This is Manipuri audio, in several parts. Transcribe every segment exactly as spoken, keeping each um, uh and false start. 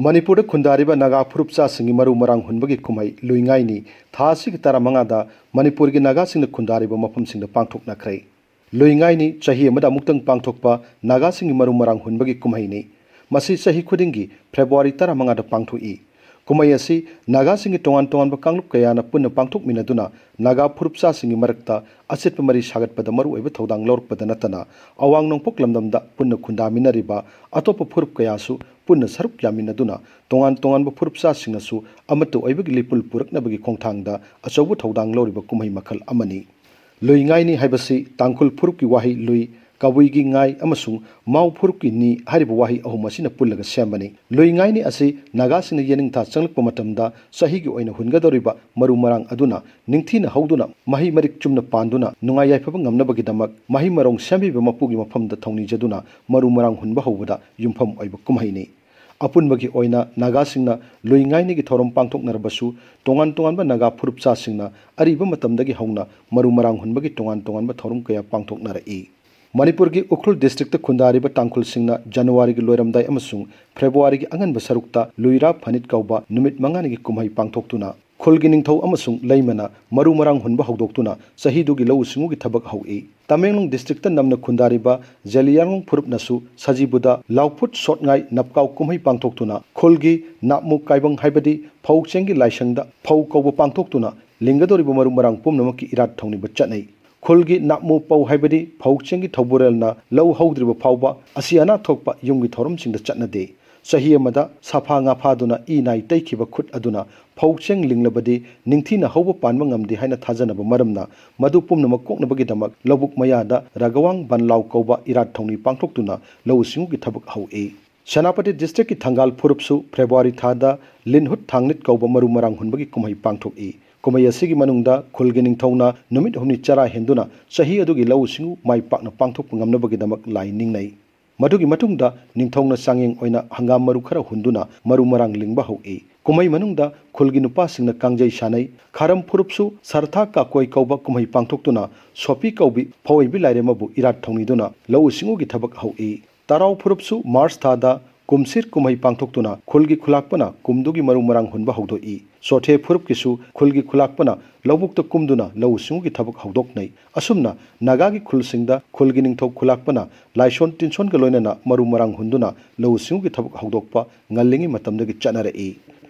ꯃꯅꯤꯄꯨꯔꯗ ꯈꯨꯟꯗꯥꯔꯤꯕ ꯅꯥꯒꯥ ꯐꯨꯔꯨꯞꯆꯥꯁꯤꯡꯒꯤ ꯃꯔꯨ ꯃꯔꯥꯡ ꯍꯨꯟꯕꯒꯤ ꯀꯨꯝꯍꯩ ꯂꯨꯏꯉꯥꯏꯅꯤ ꯊꯥ ꯑꯁꯤꯒꯤ ꯇꯔꯥꯃꯉꯥꯗ ꯃꯅꯤꯄꯨꯔꯒꯤ ꯅꯥꯒꯥꯁꯤꯡꯅ ꯈꯨꯟꯗꯥꯔꯤꯕ ꯃꯐꯝꯁꯤꯡꯗ ꯄꯥꯡꯊꯣꯛꯅꯈ꯭ꯔꯦ꯫ ꯂꯨꯏꯉꯥꯏꯅꯤ ꯆꯍꯤ ꯑꯃꯗ ꯑꯃꯨꯛꯇꯪ ꯄꯥꯡꯊꯣꯛꯄ ꯅꯥꯒꯥꯁꯤꯡꯒꯤ ꯃꯔꯨ ꯃꯔꯥꯡ ꯍꯨꯟꯕꯒꯤ ꯀꯨꯝꯍꯩꯅꯤ꯫ ꯃꯁꯤ ꯆꯍꯤ ꯈꯨꯗꯤꯡꯒꯤ ꯐꯦꯕ꯭ꯔꯨꯋꯥꯔꯤ ꯇꯔꯥꯃꯉꯥꯗ ꯄꯥꯡꯊꯣꯛꯏ꯫ ꯀꯨꯝꯍꯩ ꯑꯁꯤ ꯅꯥꯒꯥꯁꯤꯡꯒꯤ ꯇꯣꯉꯥꯟ ꯇꯣꯉꯥꯟꯕ ꯀꯥꯡꯂꯨꯞ ꯀꯌꯥꯅ ꯄꯨꯟꯅ ꯄꯥꯡꯊꯣꯛꯃꯤꯟꯅꯗꯨꯅ ꯅꯥꯒꯥ ꯐꯨꯔꯨꯞꯆꯥꯁꯤꯡꯒꯤ ꯃꯔꯛꯇ ꯑꯆꯦꯠꯄ ꯃꯔꯤ ꯁꯥꯒꯠꯄꯗ ꯃꯔꯨꯑꯣꯏꯕ ꯊꯧꯗꯥꯡ ꯂꯧꯔꯛꯄꯗ ꯅꯠꯇꯅ ꯑꯋꯥꯡ ꯅꯣꯡꯄꯣꯛ ꯂꯝꯗꯝꯗ ꯄꯨꯟꯅ ꯈꯨꯟꯗꯥꯃꯤꯟꯅꯔꯤꯕ ꯑꯇꯣꯞꯄ ꯐꯨꯔꯨꯞ ꯀꯌꯥꯁꯨ ꯄꯨꯟꯅ ꯁꯔꯨꯛ ꯌꯥꯃꯤꯟꯅꯗꯨꯅ ꯇꯣꯉꯥꯟ ꯇꯣꯉꯥꯟꯕ ꯐꯨꯔꯨꯞꯆꯥꯁꯤꯡꯅꯁꯨ ꯑꯃꯠꯇ ꯑꯣꯏꯕꯒꯤ ꯂꯤꯄꯨꯟ ꯄꯨꯔꯛꯅꯕꯒꯤ ꯈꯣꯡꯊꯥꯡꯗ ꯑꯆꯧꯕ ꯊꯧꯗꯥꯡ ꯂꯧꯔꯤꯕ ꯀꯨꯝꯍꯩ ꯃꯈꯜ ꯑꯃꯅꯤ꯫ ꯂꯨꯏꯉꯥꯏꯅꯤ ꯍꯥꯏꯕꯁꯤ ꯇꯥꯡꯈꯨꯜ ꯐꯨꯔꯨꯞꯀꯤ ꯋꯥꯍꯩ ꯂꯨꯏ, ꯀꯕꯨꯏꯒꯤ ꯉꯥꯏ ꯑꯃꯁꯨꯡ ꯃꯥꯎ ꯐꯨꯔꯨꯞꯀꯤ ꯅꯤ ꯍꯥꯏꯔꯤꯕ ꯋꯥꯍꯩ ꯑꯍꯨꯝ ꯑꯁꯤꯅ ꯄꯨꯜꯂꯒ ꯁꯦꯝꯕꯅꯤ꯫ ꯂꯨꯏꯉꯥꯏꯅꯤ ꯑꯁꯤ ꯅꯥꯒꯥꯁꯤꯡꯅ ꯌꯦꯅꯤꯡꯊꯥ ꯆꯪꯂꯛꯄ ꯃꯇꯝꯗ ꯆꯍꯤꯒꯤ ꯑꯣꯏꯅ ꯍꯨꯟꯒꯗꯧꯔꯤꯕ ꯃꯔꯨ ꯃꯔꯥꯡ ꯑꯗꯨꯅ ꯅꯤꯡꯊꯤꯅ ꯍꯧꯗꯨꯅ ꯃꯍꯩ ꯃꯔꯤꯛ ꯆꯨꯝꯅ ꯄꯥꯟꯗꯨꯅ ꯅꯨꯡꯉꯥꯏ ꯌꯥꯏꯐꯕ ꯉꯝꯅꯕꯒꯤꯗꯃꯛ ꯃꯍꯩ ꯃꯔꯣꯡ ꯁꯦꯝꯕꯤꯕ ꯃꯄꯨꯒꯤ ꯃꯐꯝꯗ ꯊꯧꯅꯤꯖꯗꯨꯅ ꯃꯔꯨ ꯃꯔꯥꯡ ꯍꯨꯟꯕ ꯍꯧꯕꯗ ꯌꯨꯝꯐꯝ ꯑꯣꯏꯕ ꯀꯨꯝꯍꯩꯅꯤ꯫ ꯑꯄꯨꯟꯕꯒꯤ ꯑꯣꯏꯅ ꯅꯥꯒꯥꯁꯤꯡꯅ ꯂꯨꯏꯉꯥꯏꯅꯤꯒꯤ ꯊꯧꯔꯝ ꯄꯥꯡꯊꯣꯛꯅꯔꯕꯁꯨ ꯇꯣꯉꯥꯟ ꯇꯣꯉꯥꯟꯕ ꯅꯥꯒꯥ ꯐꯨꯔꯨꯞꯆꯥꯁꯤꯡꯅ ꯑꯔꯤꯕ ꯃꯇꯝꯗꯒꯤ ꯍꯧꯅ ꯃꯔꯨ ꯃꯔꯥꯡ ꯍꯨꯟꯕꯒꯤ ꯇꯣꯉꯥꯟ ꯇꯣꯉꯥꯟꯕ ꯊꯧꯔꯝ ꯀꯌꯥ ꯄꯥꯡꯊꯣꯛꯅꯔꯛꯏ꯫ ꯃꯅꯤꯄꯨꯔꯒꯤ ꯎꯈ꯭ꯔꯨꯜ ꯗꯤꯁꯇ꯭ꯔꯤꯛꯇ ꯈꯨꯟꯗꯥꯔꯤꯕ ꯇꯥꯡꯈꯨꯜꯁꯤꯡꯅ ꯖꯅꯋꯥꯔꯤꯒꯤ ꯂꯣꯏꯔꯝꯗꯥꯏ ꯑꯃꯁꯨꯡ ꯐꯦꯕ꯭ꯔꯨꯋꯥꯔꯤꯒꯤ ꯑꯉꯟꯕ ꯁꯔꯨꯛꯇ ꯂꯨꯏꯔꯥ ꯐꯅꯤꯠ ꯀꯧꯕ ꯅꯨꯃꯤꯠ ꯃꯉꯥꯅꯤꯒꯤ ꯀꯨꯝꯍꯩ ꯄꯥꯡꯊꯣꯛꯇꯨꯅ ꯈꯨꯜꯒꯤ ꯅꯤꯡꯊꯧ ꯑꯃꯁꯨꯡ ꯂꯩꯃꯅ ꯃꯔꯨ ꯃꯔꯥꯡ ꯍꯨꯟꯕ ꯍꯧꯗꯣꯛꯇꯨꯅ ꯆꯍꯤꯗꯨꯒꯤ ꯂꯧꯎ ꯁꯤꯡꯎꯒꯤ ꯊꯕꯛ ꯍꯧꯏ꯫ ꯇꯃꯦꯡꯂꯣꯡ ꯗꯤꯁꯇ꯭ꯔꯤꯛꯇ ꯅꯝꯅ ꯈꯨꯟꯗꯥꯔꯤꯕ ꯖꯦꯂꯤꯌꯥꯡꯂꯣꯡ ꯐꯨꯔꯨꯞꯅꯁꯨ ꯁꯖꯤꯕꯨꯗ ꯂꯥꯎꯐꯨꯠ ꯁꯣꯠꯉꯥꯏ ꯅꯞꯀꯥꯎ ꯀꯨꯝꯍꯩ ꯄꯥꯡꯊꯣꯛꯇꯨꯅ ꯈꯨꯜꯒꯤ ꯅꯥꯞꯃꯨ ꯀꯥꯏꯕꯪ ꯍꯥꯏꯕꯗꯤ ꯐꯧ ꯆꯦꯡꯒꯤ ꯂꯥꯏꯁꯪꯗ ꯐꯧ ꯀꯧꯕ ꯄꯥꯡꯊꯣꯛꯇꯨꯅ ꯂꯤꯡꯒꯗꯧꯔꯤꯕ ꯃꯔꯨ ꯃꯔꯥꯡ ꯄꯨꯝꯅꯃꯛꯀꯤ ꯏꯔꯥꯠ ꯊꯧꯅꯤꯕ ꯆꯠꯅꯩ꯫ ꯈꯨꯜꯒꯤ ꯅꯥꯞꯃꯨ ꯄꯧ ꯍꯥꯏꯕꯗꯤ ꯐꯧ ꯆꯦꯡꯒꯤ ꯊꯧꯕꯨꯔꯦꯜꯅ ꯂꯧ ꯍꯧꯗ꯭ꯔꯤꯕ ꯐꯥꯎꯕ ꯑꯁꯤ ꯑꯅꯥ ꯊꯣꯛꯄ ꯌꯨꯝꯒꯤ ꯊꯧꯔꯝꯁꯤꯡꯗ ꯆꯠꯅꯗꯦ꯫ ꯆꯍꯤ ꯑꯃꯗ ꯁꯥꯐꯥ ꯉꯥ ꯐꯥꯗꯨꯅ ꯏ ꯅꯥꯏ ꯇꯩꯈꯤꯕ ꯈꯨꯠ ꯑꯗꯨꯅ ꯐꯧ ꯆꯦꯡ ꯂꯤꯡꯂꯕꯗꯤ ꯅꯤꯡꯊꯤꯅ ꯍꯧꯕ ꯄꯥꯟꯕ ꯉꯝꯗꯦ ꯍꯥꯏꯅ ꯊꯥꯖꯅꯕ ꯃꯔꯝꯅ ꯃꯗꯨ ꯄꯨꯝꯅꯃꯛ ꯀꯣꯛꯅꯕꯒꯤꯗꯃꯛ ꯂꯧꯕꯨꯛ ꯃꯌꯥꯗ ꯔꯒꯋꯥꯡ ꯕꯟꯂꯥꯎ ꯀꯧꯕ ꯏꯔꯥꯠ ꯊꯧꯅꯤ ꯄꯥꯡꯊꯣꯛꯇꯨꯅ ꯂꯧꯎ ꯁꯤꯡꯎꯒꯤ ꯊꯕꯛ ꯍꯧꯏ꯫ ꯁꯦꯅꯥꯄꯇꯤ ꯗꯤꯁꯇ꯭ꯔꯤꯛꯀꯤ ꯊꯪꯒꯥꯜ ꯐꯨꯔꯨꯞꯁꯨ ꯐꯦꯕ꯭ꯔꯨꯋꯥꯔꯤ ꯊꯥꯗ ꯂꯤꯟꯍꯨꯠ ꯊꯥꯡꯅꯤꯠ ꯀꯧꯕ ꯃꯔꯨ ꯃꯔꯥꯡ ꯍꯨꯟꯕꯒꯤ ꯀꯨꯝꯍꯩ ꯄꯥꯡꯊꯣꯛꯏ꯫ ꯀꯨꯝꯍꯩ ꯑꯁꯤꯒꯤ ꯃꯅꯨꯡꯗ ꯈꯨꯜꯒꯤ ꯅꯤꯡꯊꯧꯅ ꯅꯨꯃꯤꯠ ꯍꯨꯝꯅꯤ ꯆꯔꯥ ꯍꯦꯟꯗꯨꯅ ꯆꯍꯤ ꯑꯗꯨꯒꯤ ꯂꯧꯎ ꯁꯤꯡꯎ ꯃꯥꯏ ꯄꯥꯛꯅ ꯄꯥꯡꯊꯣꯛꯄ ꯉꯝꯅꯕꯒꯤꯗꯃꯛ ꯂꯥꯏ ꯅꯤꯡꯅꯩ꯫ ꯃꯗꯨꯒꯤ ꯃꯇꯨꯡꯗ ꯅꯤꯡꯊꯧꯅ ꯆꯥꯡꯌꯦꯡ ꯑꯣꯏꯅ ꯍꯪꯒꯥꯝ ꯃꯔꯨ ꯈꯔ ꯍꯨꯟꯗꯨꯅ ꯃꯔꯨ ꯃꯔꯥꯡ ꯂꯤꯡꯕ ꯍꯧꯏ꯫ ꯀꯨꯝꯍꯩ ꯃꯅꯨꯡꯗ ꯈꯨꯜꯒꯤ ꯅꯨꯄꯥꯁꯤꯡꯅ ꯀꯥꯡꯖꯩ ꯁꯥꯟꯅꯩ꯫ ꯈꯥꯔꯝ ꯐꯨꯔꯨꯞꯁꯨ ꯁꯔꯊꯥ ꯀꯥꯀꯣꯏ ꯀꯧꯕ ꯀꯨꯝꯍꯩ ꯄꯥꯡꯊꯣꯛꯇꯨꯅ ꯁꯣꯄꯤ ꯀꯧꯕꯤ ꯐꯧ ꯑꯣꯏꯕꯤ ꯂꯥꯏꯔꯦꯝ ꯑꯃꯕꯨ ꯏꯔꯥꯠ ꯊꯧꯅꯤꯗꯨꯅ ꯂꯧꯎ ꯁꯤꯡꯎꯒꯤ ꯊꯕꯛ ꯍꯧꯏ꯫ ꯇꯔꯥꯎ ꯐꯨꯔꯨꯞꯁꯨ ꯃꯥꯔꯆ ꯊꯥꯗ ꯀꯨꯝꯁꯤꯔ ꯀꯨꯝꯍꯩ ꯄꯥꯡꯊꯣꯛꯇꯨꯅ ꯈꯨꯜꯒꯤ ꯈꯨꯂꯥꯛꯄꯅ ꯀꯨꯝꯗꯨꯒꯤ ꯃꯔꯨ ꯃꯔꯥꯡ ꯍꯨꯟꯕ ꯍꯧꯗꯣꯛꯏ꯫ ꯆꯣꯊꯦ ꯐꯨꯔꯨꯞꯀꯤꯁꯨ ꯈꯨꯜꯒꯤ ꯈꯨꯂꯥꯛꯄꯅ ꯂꯧꯕꯨꯛꯇ ꯀꯨꯝꯗꯨꯅ ꯂꯧꯎ ꯁꯤꯡꯎꯒꯤ ꯊꯕꯛ ꯍꯧꯗꯣꯛꯅꯩ꯫ ꯑꯁꯨꯝꯅ ꯅꯥꯒꯥꯒꯤ ꯈꯨꯜꯁꯤꯡꯗ ꯈꯨꯜꯒꯤ ꯅꯤꯡꯊꯧ ꯈꯨꯂꯥꯛꯄꯅ ꯂꯥꯏꯁꯣꯟ ꯇꯤꯟꯁꯣꯟꯒ ꯂꯣꯏꯅꯅ ꯃꯔꯨ ꯃꯔꯥꯡ ꯍꯨꯟꯗꯨꯅ ꯂꯧꯎ ꯁꯤꯡꯎꯒꯤ ꯊꯕꯛ ꯍꯧꯗꯣꯛꯄ ꯉꯜꯂꯤꯉꯩ ꯃꯇꯝꯗꯒꯤ ꯆꯠꯅꯔꯛꯏ꯫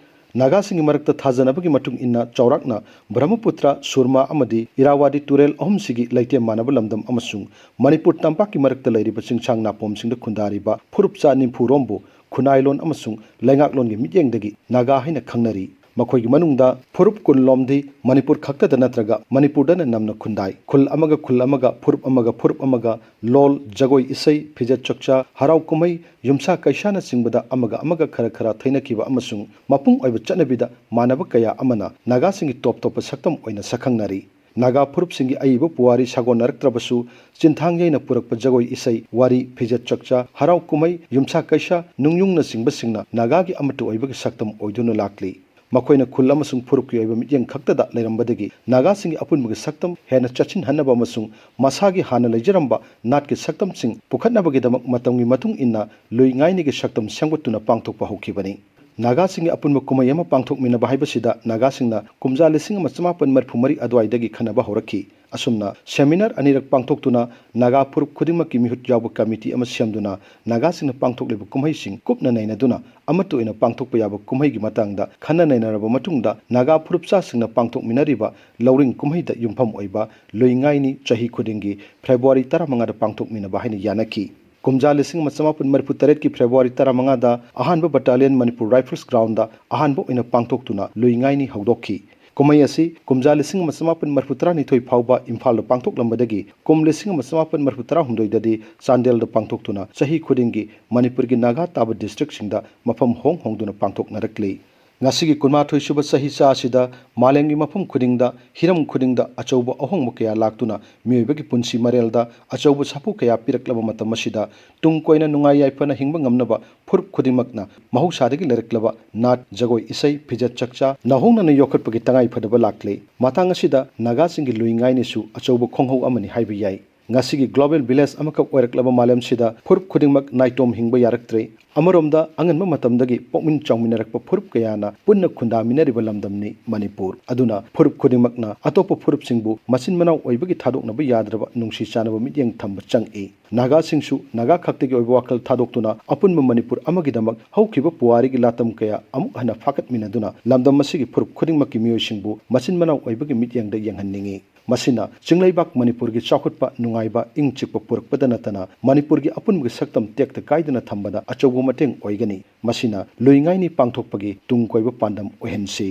ꯅꯥꯒꯥꯁꯤꯡꯒꯤ ꯃꯔꯛꯇ ꯊꯥꯖꯅꯕꯒꯤ ꯃꯇꯨꯡ ꯏꯟꯅ ꯆꯥꯎꯔꯥꯛꯅ ꯕ꯭ꯔꯍꯃꯄꯨꯇ꯭ꯔ, ꯁꯨꯔꯃꯥ ꯑꯃꯗꯤ ꯏꯔꯥꯋꯥꯗꯤ ꯇꯨꯔꯦꯜ ꯑꯍꯨꯝꯁꯤꯒꯤ ꯂꯩꯇꯦꯝ ꯃꯥꯟꯅꯕ ꯂꯝꯗꯝ ꯑꯃꯁꯨꯡ ꯃꯅꯤꯄꯨꯔ ꯇꯝꯄꯥꯛꯀꯤ ꯃꯔꯛꯇ ꯂꯩꯔꯤꯕ ꯆꯤꯡꯁꯥꯡ ꯅꯥꯄꯣꯝꯁꯤꯡꯗ ꯈꯨꯟꯗꯥꯔꯤꯕ ꯐꯨꯔꯨꯞꯆꯥ ꯅꯤꯝꯐꯨꯔꯣꯝꯕꯨ ꯈꯨꯟꯅꯥꯏꯂꯣꯟ ꯑꯃꯁꯨꯡ ꯂꯩꯉꯥꯛꯂꯣꯟꯒꯤ ꯃꯤꯠꯌꯦꯡꯗꯒꯤ ꯅꯥꯒꯥ ꯍꯥꯏꯅ ꯈꯪꯅꯔꯤ꯫ ꯃꯈꯣꯏꯒꯤ ꯃꯅꯨꯡꯗ ꯐꯨꯔꯨꯞ ꯀꯨꯟꯂꯣꯝꯗꯤ ꯃꯅꯤꯄꯨꯔ ꯈꯛꯇꯗ ꯅꯠꯇ꯭ꯔꯒ ꯃꯅꯤꯄꯨꯔꯗꯅ ꯅꯝꯅ ꯈꯨꯟꯗꯥꯏ꯫ ꯈꯨꯜ ꯑꯃꯒ ꯈꯨꯜ ꯑꯃꯒ, ꯐꯨꯔꯨꯞ ꯑꯃꯒ ꯐꯨꯔꯨꯞ ꯑꯃꯒ ꯂꯣꯜ, ꯖꯒꯣꯏ ꯏꯁꯩ, ꯐꯤꯖꯦꯠ ꯆꯛꯆꯥ, ꯍꯔꯥꯎ ꯀꯨꯝꯍꯩ, ꯌꯨꯝꯁꯥ ꯀꯩꯁꯥꯅꯆꯤꯡꯕꯗ ꯑꯃꯒ ꯑꯃꯒ ꯈꯔ ꯈꯔ ꯊꯩꯅꯈꯤꯕ ꯑꯃꯁꯨꯡ ꯃꯄꯨꯡ ꯑꯣꯏꯕ ꯆꯠꯅꯕꯤꯗ ꯃꯥꯟꯅꯕ ꯀꯌꯥ ꯑꯃꯅ ꯅꯥꯒꯥꯁꯤꯡꯒꯤ ꯇꯣꯞ ꯇꯣꯞꯄ ꯁꯛꯇꯝ ꯑꯣꯏꯅ ꯁꯛꯈꯪꯅꯔꯤ꯫ ꯅꯥꯒꯥ ꯐꯨꯔꯨꯞꯁꯤꯡꯒꯤ ꯑꯏꯕ ꯄꯨꯋꯥꯔꯤ ꯁꯥꯒꯣꯟꯅꯔꯛꯇ꯭ꯔꯕꯁꯨ, ꯆꯤꯟꯊꯥꯡ ꯌꯩꯅ ꯄꯨꯔꯛꯄ ꯖꯒꯣꯏ ꯏꯁꯩ, ꯋꯥꯔꯤ, ꯐꯤꯖꯦꯠ ꯆꯛꯆꯥ, ꯍꯔꯥꯎ ꯀꯨꯝꯍꯩ, ꯌꯨꯝꯁꯥ ꯀꯩꯁꯥ, ꯅꯨꯡꯌꯨꯡꯅꯆꯤꯡꯕꯁꯤꯡꯅ ꯅꯥꯒꯥꯒꯤ ꯑꯃꯠꯇ ꯑꯣꯏꯕꯒꯤ ꯁꯛꯇꯝ ꯑꯣꯏꯗꯨꯅ ꯂꯥꯛꯂꯤ꯫ ꯃꯈꯣꯏꯅ ꯈꯨꯜ ꯑꯃꯁꯨꯡ ꯐꯨꯔꯨꯞꯀꯤ ꯑꯣꯏꯕ ꯃꯤꯠꯌꯦꯡ ꯈꯛꯇꯗ ꯂꯩꯔꯝꯕꯗꯒꯤ ꯅꯥꯒꯥꯁꯤꯡꯒꯤ ꯑꯄꯨꯟꯕꯒꯤ ꯁꯛꯇꯝ ꯍꯦꯟꯅ ꯆꯠꯁꯤꯟꯍꯟꯅꯕ ꯑꯃꯁꯨꯡ ꯃꯁꯥꯒꯤ ꯍꯥꯟꯅ ꯂꯩꯖꯔꯝꯕ ꯅꯥꯠꯀꯤ ꯁꯛꯇꯝꯁꯤꯡ ꯄꯨꯈꯠꯅꯕꯒꯤꯗꯃꯛ ꯃꯇꯝꯒꯤ ꯃꯇꯨꯡ ꯏꯟꯅ ꯂꯨꯏ ꯉꯥꯏꯅꯤꯒꯤ ꯁꯛꯇꯝ ꯁꯦꯝꯒꯠꯇꯨꯅ ꯄꯥꯡꯊꯣꯛꯄ ꯍꯧꯈꯤꯕꯅꯤ꯫ ꯅꯥꯒꯥꯁꯤꯡꯒꯤ ꯑꯄꯨꯟꯕ ꯀꯨꯝꯍꯩ ꯑꯃ ꯄꯥꯡꯊꯣꯛꯃꯤꯟꯅꯕ ꯍꯥꯏꯕꯁꯤꯗ ꯅꯥꯒꯥꯁꯤꯡꯅ ꯀꯨꯝꯖꯥ ꯂꯤꯁꯤꯡ ꯑꯃ ꯆꯃꯥꯄꯟ ꯃꯔꯤꯐꯨ ꯃꯔꯤ ꯑꯗꯨꯋꯥꯏꯗꯒꯤ ꯈꯟꯅꯕ ꯍꯧꯔꯛꯈꯤ꯫ ꯑꯁꯨꯝꯅ ꯁꯦꯃꯤꯅꯥꯔ ꯑꯅꯤꯔꯛ ꯄꯥꯡꯊꯣꯛꯇꯨꯅ ꯅꯥꯒꯥ ꯐꯨꯔꯨꯞ ꯈꯨꯗꯤꯡꯃꯛꯀꯤ ꯃꯤꯍꯨꯠ ꯌꯥꯎꯕ ꯀꯃꯤꯇꯤ ꯑꯃ ꯁꯦꯝꯗꯨꯅ ꯅꯥꯒꯥꯁꯤꯡꯅ ꯄꯥꯡꯊꯣꯛꯂꯤꯕ ꯀꯨꯝꯍꯩꯁꯤꯡ ꯀꯨꯞꯅ ꯅꯩꯅꯗꯨꯅ ꯑꯃꯠꯇ ꯑꯣꯏꯅ ꯄꯥꯡꯊꯣꯛꯄ ꯌꯥꯕ ꯀꯨꯝꯍꯩꯒꯤ ꯃꯇꯥꯡꯗ ꯈꯟꯅ ꯅꯩꯅꯔꯕ ꯃꯇꯨꯡꯗ ꯅꯥꯒꯥ ꯐꯨꯔꯨꯞꯆꯥꯁꯤꯡꯅ ꯄꯥꯡꯊꯣꯛꯃꯤꯟꯅꯔꯤꯕ ꯂꯧꯔꯤꯡ ꯀꯨꯝꯍꯩꯗ ꯌꯨꯝꯐꯝ ꯑꯣꯏꯕ ꯂꯨꯏ ꯉꯥꯏꯅꯤ ꯆꯍꯤ ꯈꯨꯗꯤꯡꯒꯤ ꯐꯦꯕ꯭ꯔꯨꯋꯥꯔꯤ ꯇꯔꯥꯃꯉꯥꯗ ꯄꯥꯡꯊꯣꯛꯃꯤꯟꯅꯕ ꯍꯥꯏꯅ ꯌꯥꯅꯈꯤ꯫ ꯀꯨꯝꯖꯥ ꯂꯤꯁꯤꯡ ꯑꯃ ꯆꯃꯥꯄꯟ ꯃꯔꯤꯐꯨ ꯇꯔꯦꯠꯀꯤ ꯐꯦꯕ꯭ꯔꯨꯋꯥꯔꯤ ꯇꯔꯥꯃꯉꯥꯗ ꯑꯍꯥꯟꯕ ꯕꯠꯇꯥꯂꯤꯌꯟ ꯃꯅꯤꯄꯨꯔ ꯔꯥꯏꯐꯜꯁ ꯒ꯭ꯔꯥꯎꯟꯗ ꯑꯍꯥꯟꯕ ꯑꯣꯏꯅ ꯄꯥꯡꯊꯣꯛꯇꯨꯅ ꯂꯨꯏ ꯉꯥꯏꯅꯤ ꯍꯧꯗꯣꯛꯈꯤ꯫ ꯀꯨꯝꯍꯩ ꯑꯁꯤ ꯀꯨꯝꯖꯥ ꯂꯤꯁꯤꯡ ꯑꯃ ꯆꯃꯥꯄꯟ ꯃꯔꯤꯐꯨ ꯇꯔꯥꯅꯤꯊꯣꯏ ꯐꯥꯎꯕ ꯏꯝꯐꯥꯜꯗ ꯄꯥꯡꯊꯣꯛꯂꯝꯕꯗꯒꯤ ꯀꯨꯝ ꯂꯤꯁꯤꯡ ꯑꯃ ꯆꯃꯥꯄꯟ ꯃꯔꯤꯐꯨ ꯇꯔꯥꯍꯨꯝꯗꯣꯏꯗꯗꯤ ꯆꯥꯟꯗꯦꯜꯗ ꯄꯥꯡꯊꯣꯛꯇꯨꯅ ꯆꯍꯤ ꯈꯨꯗꯤꯡꯒꯤ ꯃꯅꯤꯄꯨꯔꯒꯤ ꯅꯥꯒꯥ ꯇꯥꯕ ꯗꯤꯁꯇ꯭ꯔꯤꯛꯁꯤꯡꯗ ꯃꯐꯝ ꯍꯣꯡ ꯍꯣꯡꯗꯨꯅ ꯄꯥꯡꯊꯣꯛꯅꯔꯛꯂꯤ꯫ ꯉꯁꯤꯒꯤ ꯀꯨꯟꯃꯥꯊꯣꯏ ꯁꯨꯕ ꯆꯍꯤꯆꯥ ꯑꯁꯤꯗ ꯃꯥꯂꯦꯝꯒꯤ ꯃꯐꯝ ꯈꯨꯗꯤꯡꯗ, ꯍꯤꯔꯝ ꯈꯨꯗꯤꯡꯗ ꯑꯆꯧꯕ ꯑꯍꯣꯡꯕ ꯀꯌꯥ ꯂꯥꯛꯇꯨꯅ ꯃꯤꯑꯣꯏꯕꯒꯤ ꯄꯨꯟꯁꯤ ꯃꯔꯦꯜꯗ ꯑꯆꯧꯕ ꯁꯥꯐꯨ ꯀꯌꯥ ꯄꯤꯔꯛꯂꯕ ꯃꯇꯝ ꯑꯁꯤꯗ, ꯇꯨꯡ ꯀꯣꯏꯅ ꯅꯨꯡꯉꯥꯏ ꯌꯥꯏꯐꯅ ꯍꯤꯡꯕ ꯉꯝꯅꯕ ꯐꯨꯔꯨꯞ ꯈꯨꯗꯤꯡꯃꯛꯅ ꯃꯍꯧꯁꯥꯗꯒꯤ ꯂꯩꯔꯛꯂꯕ ꯅꯥꯠ, ꯖꯒꯣꯏ, ꯏꯁꯩ, ꯐꯤꯖꯦꯠ ꯆꯛꯆꯥ ꯅꯧꯍꯧꯅꯅ ꯌꯣꯛꯈꯠꯄꯒꯤ ꯇꯉꯥꯏ ꯐꯗꯕ ꯂꯥꯛꯂꯦ꯫ ꯃꯇꯥꯡ ꯑꯁꯤꯗ ꯅꯥꯒꯥꯁꯤꯡꯒꯤ ꯂꯨꯏ ꯉꯥꯏꯅꯤꯁꯨ ꯑꯆꯧꯕ ꯈꯣꯡꯍꯧ ꯑꯃꯅꯤ ꯍꯥꯏꯕ ꯌꯥꯏ꯫ ꯉꯁꯤꯒꯤ global village ꯑꯃꯈꯛ ꯑꯣꯏꯔꯛꯂꯕ ꯃꯥꯂꯦꯝꯁꯤꯗ ꯐꯨꯔꯨꯞ ꯈꯨꯗꯤꯡꯃꯛ ꯅꯥꯏꯇꯣꯝ ꯍꯤꯡꯕ ꯌꯥꯔꯛꯇ꯭ꯔꯦ꯫ ꯑꯃꯔꯣꯝꯗ, ꯑꯉꯟꯕ ꯃꯇꯝꯗꯒꯤ ꯄꯣꯛꯃꯤꯟ ꯆꯥꯎꯃꯤꯟꯅꯔꯛꯄ ꯐꯨꯔꯨꯞ ꯀꯌꯥꯅ ꯄꯨꯟꯅ ꯈꯨꯟꯗꯥꯃꯤꯟꯅꯔꯤꯕ ꯂꯝꯗꯝꯅꯤ ꯃꯅꯤꯄꯨꯔ꯫ ꯑꯗꯨꯅ ꯐꯨꯔꯨꯞ ꯈꯨꯗꯤꯡꯃꯛꯅ ꯑꯇꯣꯞꯄ ꯐꯨꯔꯨꯞꯁꯤꯡꯕꯨ ꯃꯆꯤꯟ ꯃꯅꯥꯎ ꯑꯣꯏꯕꯒꯤ ꯊꯥꯗꯣꯛꯅꯕ ꯌꯥꯗ꯭ꯔꯕ ꯅꯨꯡꯁꯤ ꯆꯥꯟꯅꯕ ꯃꯤꯠꯌꯦꯡ ꯊꯝꯕ ꯆꯪꯏ꯫ ꯅꯥꯒꯥꯁꯤꯡꯁꯨ ꯅꯥꯒꯥ ꯈꯛꯇꯒꯤ ꯑꯣꯏꯕ ꯋꯥꯈꯜ ꯊꯥꯗꯣꯛꯇꯨꯅ ꯑꯄꯨꯟꯕ ꯃꯅꯤꯄꯨꯔ ꯑꯃꯒꯤꯗꯃꯛ ꯍꯧꯈꯤꯕ ꯄꯨꯋꯥꯔꯤꯒꯤ ꯂꯥꯇꯝ ꯀꯌꯥ ꯑꯃꯨꯛ ꯍꯟꯅ ꯐꯥꯀꯠꯃꯤꯟꯅꯗꯨꯅ ꯂꯝꯗꯝ ꯑꯁꯤꯒꯤ ꯐꯨꯔꯨꯞ ꯈꯨꯗꯤꯡꯃꯛꯀꯤ ꯃꯤꯑꯣꯏꯁꯤꯡꯕꯨ ꯃꯆꯤꯟ ꯃꯅꯥꯎ ꯑꯣꯏꯕꯒꯤ ꯃꯤꯠꯌꯦꯡꯗ ꯌꯦꯡꯍꯟꯅꯤꯡꯏ꯫ ꯃꯁꯤꯅ ꯆꯤꯡꯂꯩꯕꯥꯛ ꯃꯅꯤꯄꯨꯔꯒꯤ ꯆꯥꯎꯈꯠꯄ, ꯅꯨꯡꯉꯥꯏꯕ, ꯏꯪ ꯆꯤꯛꯄ ꯄꯨꯔꯛꯄꯗ ꯅꯠꯇꯅ ꯃꯅꯤꯄꯨꯔꯒꯤ ꯑꯄꯨꯟꯕꯒꯤ ꯁꯛꯇꯝ ꯇꯦꯛꯇ ꯀꯥꯏꯗꯅ ꯊꯝꯕꯗ ꯑꯆꯧꯕ ꯃꯇꯦꯡ ꯑꯣꯏꯒꯅꯤ꯫ ꯃꯁꯤꯅ ꯂꯨꯏꯉꯥꯏꯅꯤ ꯄꯥꯡꯊꯣꯛꯄꯒꯤ ꯇꯨꯡ ꯀꯣꯏꯕ ꯄꯥꯟꯗꯝ ꯑꯣꯏꯍꯟꯁꯤ꯫